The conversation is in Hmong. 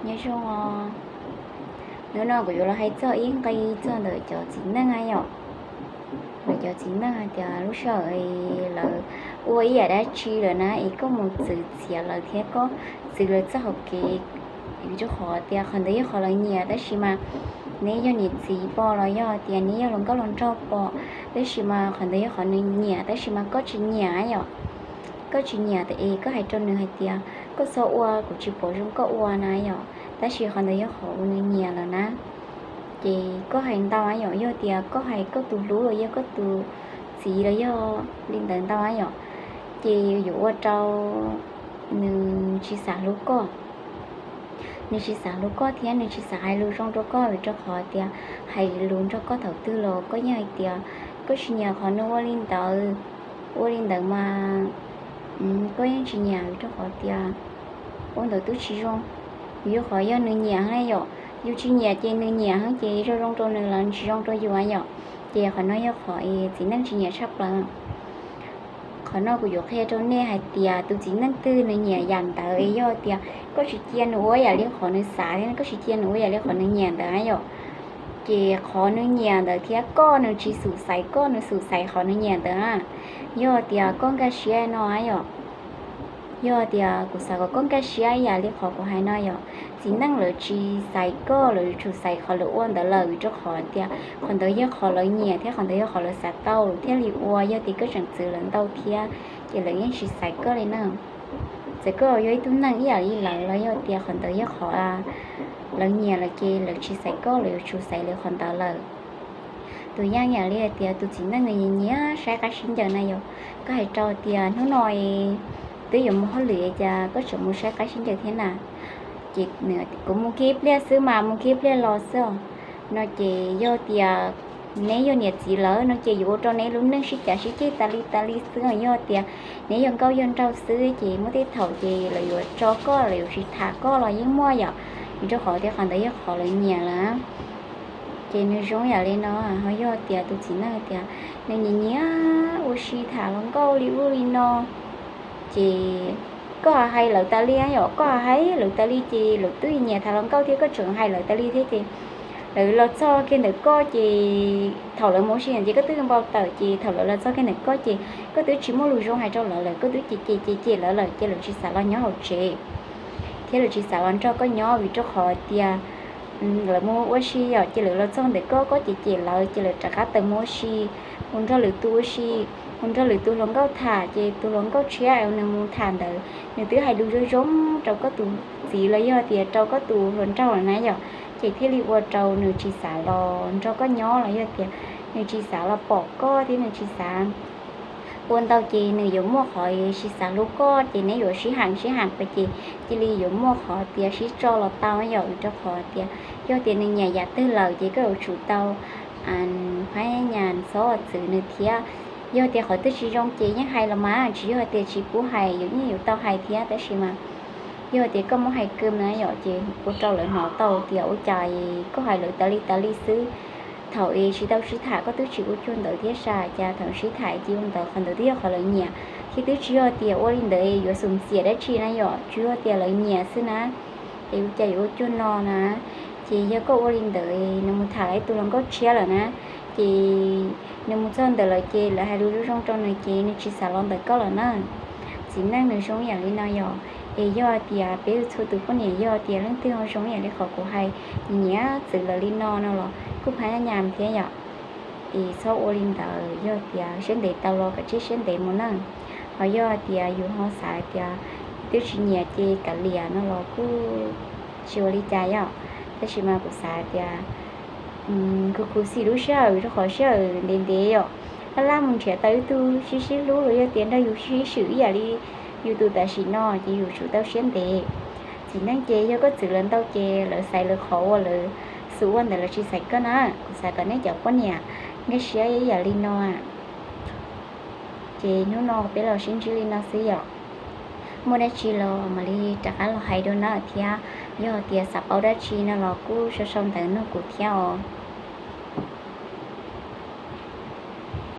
Nyob zoo os, hnub no kuv yuav los hais txog ib nqe txog ntawm cov txiv neej na yom. Ntawm cov txiv neej hais tias lub sij hawm lawv ua ib yam dab tsi lawm na es koj mus txwv txiav lawv thiab koj txwv lawv txoj hau kev, vim rau qhov tias qhov ntawd yog qhov lawv nyiam, tab sis mas neb yog niam txiv pog los yog tias neb yog hluas nkauj hluas nraug pog, tab sis mas qhov ntawd yog qhov nws nyiam tab sis mas koj tsis nyiam yom. Koj tsis nyiam es koj hais rau nws hais tias koj txhob ua, kuv tsis pom zoo koj ua na yom, tab sis qhov ntawd yog qhov uas nws nyiam lawm na. Ces koj hais ntau na yom, yog tias koj hais koj tus hlub los yog koj tus txiv los yog li ntawd ntau na yom, ces yuav ua rau nws tsis xav hlub koj. Nws tsis xav hlub koj thiab nws tsis xav hais lus zoo rau koj, vim rau qhov tias hais lus nrog koj thaum twg los koj yeej hais tias koj tsis nyiam qhov nws ua li ntawd. Ua li ntawd mas koj yeej tsis nyiam, vim rau qhov tias ua ntawd twb tsis zoo. Yog qhov yog nws nyiam heev yom, yus tsis nyiam ces nws nyiam heev ces zoo zoo rau nws los tsis zoo rau yus yom. Ces qhov no yog qhov txiv neej tsis nyiam tshaj plaws. Qhov no kuv yuav qhia rau nej hais tias tus txiv neej twg nws nyiam yam ntawd es yog tias koj tsis cia nws ua yam li qhov nws xav thiab koj tsis cia nws ua yam li qhov nws nyiam ntawd na yom, ces qhov nws nyiam ntawd thiab koj nws tsis xub xaiv koj, nws xub xaiv qhov nws nyiam ntawd na. Yog tias koj nkag siab no yom, yog tias kuv xav kom koj nkag siab ib yam li qhov kuv hais no yom, txiv neej lawv tsis xaiv koj, lawv tsuas xaiv qhov lawv ua ntawd lawm, vim rau qhov tias qhov ntawd yog qhov lawv nyiam thiab qhov ntawd yog qhov lawv xav tau thiaj li ua. Yog tias koj tseem txwv lawv ntau thiab ces lawv yeej tsis xaiv koj li na. Txawm koj yog ib tug neeg ib yam li lawv los yog tias qhov ntawd yog qhov lawv nyiam lawm ces lawv tsis xaiv koj, lawv yuav tsum xaiv lawv qhov ntawd lawm. Tus yam yam li hais tias tus txiv neej nws nyiam saib qaib sib ncaws na yom, koj hais rau tias hnub no twb yuav mus hauj lwm cas koj tseem mus saib qaib sib ncaws thiab na. Ces kuv mus kiag ib pliag xwb mas mus kiag ib pliag los xwb os. No ces yog tias neb yog niam txiv lawm no ces yuav ua rau neb lub neej sib cav sib ceg tas li tas li xwb. Yog tias neb yog nkauj yog nraug xwb ces muaj tej thaum ces lawv yuav tso koj, lawv yuav tsis tham koj los yeej muaj yom, vim rau qhov tias qhov ntawd yog qhov lawv nyiam lawm. Ces nws zoo yam li no, ho yog tias tus txiv neej tias nws nyiam nyiam ua si tham hluas nkauj li ub li no, ces koj hais lawv tas li yom, koj hais lawv tas li ces lawv twb nyiam tham hluas nkauj thiab koj tseem hais lawv tas li thiab ces lawv los txog kiag ntawm koj ces thaum lawv mus ua si ces koj twb npau taws ces thaum lawv los txog kiag ntawm koj ces koj twb tsis muaj lus zoo hais rau lawv lawm, koj twb cem cem cem cem lawv lawm ces lawv tsis xav los nyob hauv tsev thiab lawv tsis xav los nrog koj nyob, vim rau qhov tias lawv mus ua si yom, ces lawv los txog ntawm koj, koj cem cem lawv ces lawv rov qab tawm mus ua si, mus nrog lwm tus ua si, mus nrog lwm tus hluas nkauj tham, ces tus hluas nkauj tshiab nws mus tham ntawd nws twb hais lus zoo zoo rau koj tus txiv los yog tias rau koj tus hluas nraug lawm na yom, ces thiaj li ua rau nws tsis xav los nrog koj nyob los yog tias nws tsis xav los pom koj thiab nws tsis xav ua ntau ces nws yuav muaj qhov tsis xav hlub koj, ces neb yuav sib heev sib heev pas ces cia li yuav muaj qhov tias sib tso los tau yom, vim rau qhov tias yog tias nws nyiam yam twg lawm ces koj yuav tsum tau phab nyas txhob txwv nws thiab. Yog tias qhov twg tsis zoo ces yeej hais los mas, tsis yog tias tsis pub hais, yus yeej yuav tau hais thiab, tab sis mas yog tias koj muab hais kawg na yom ces ua rau lawv hnov tau tias ua cas koj hais lawv tas li tas li xwb. Thaum es tsis tau sib tham koj twb tsis ua cuag ntawd thiab sas, cas thaum sib tham cia ua ntawd, qhov ntawd twb yog qhov lawv nyiam thiab twb tsis yog tias ua li ntawd yuav xum xiam dab tsi na yom, tsuas yog tias lawv nyiam xwb na. Es ua cas yuav ua cuag no na? Ces yog koj ua li ntawd nws mus tham lawv tus hluas nkauj tshiab lawm na, ces nws mus txog ntawd lawm ces lawv hais lus zoo zoo rau nws ces nws tsis xav los ntawm koj lawm na. Txiv neej nws zoo yam li no yom. Es yog tias peb txhua tus poj niam yog tias leej twg ho zoo yam li qhov kuv hais, nyiam txwv lawv li no no los kuj phab nyas thiab yom. Es txhob ua li ntawd, yog tias siab ntev tau los kav tsij siab ntev mus na. Ho yog tias yus ho xav tias twb tsis nyiam ces kav liam no los kuj tsis ua li cas yom. Tab sis mas kuv xav tias khuv xim lub sij hawm rau qhov sij hawm ntev ntev yom, laj laj mus nrhiav tau ib tug sib sib hlub los yog tias nrog yus sib swm ib yam li yus tus tam sim no ces yus tsum tau siab ntev. Txiv neej ces yog koj txwv lawv ntau ces lawv xaiv lawv qhov uas lawv xum ua ntawd, lawv tsis xaiv koj na. Kuv xav kom nej cov poj niam nkag siab ib yam li no. Ces hnub no peb los sib ntsib li no xwb yom. Muaj dab tsi los mam li rov qab los hais dua na thiab. Yog tias xav paub dab tsi no los kuj sau sau ntawv nug kuv thiab os.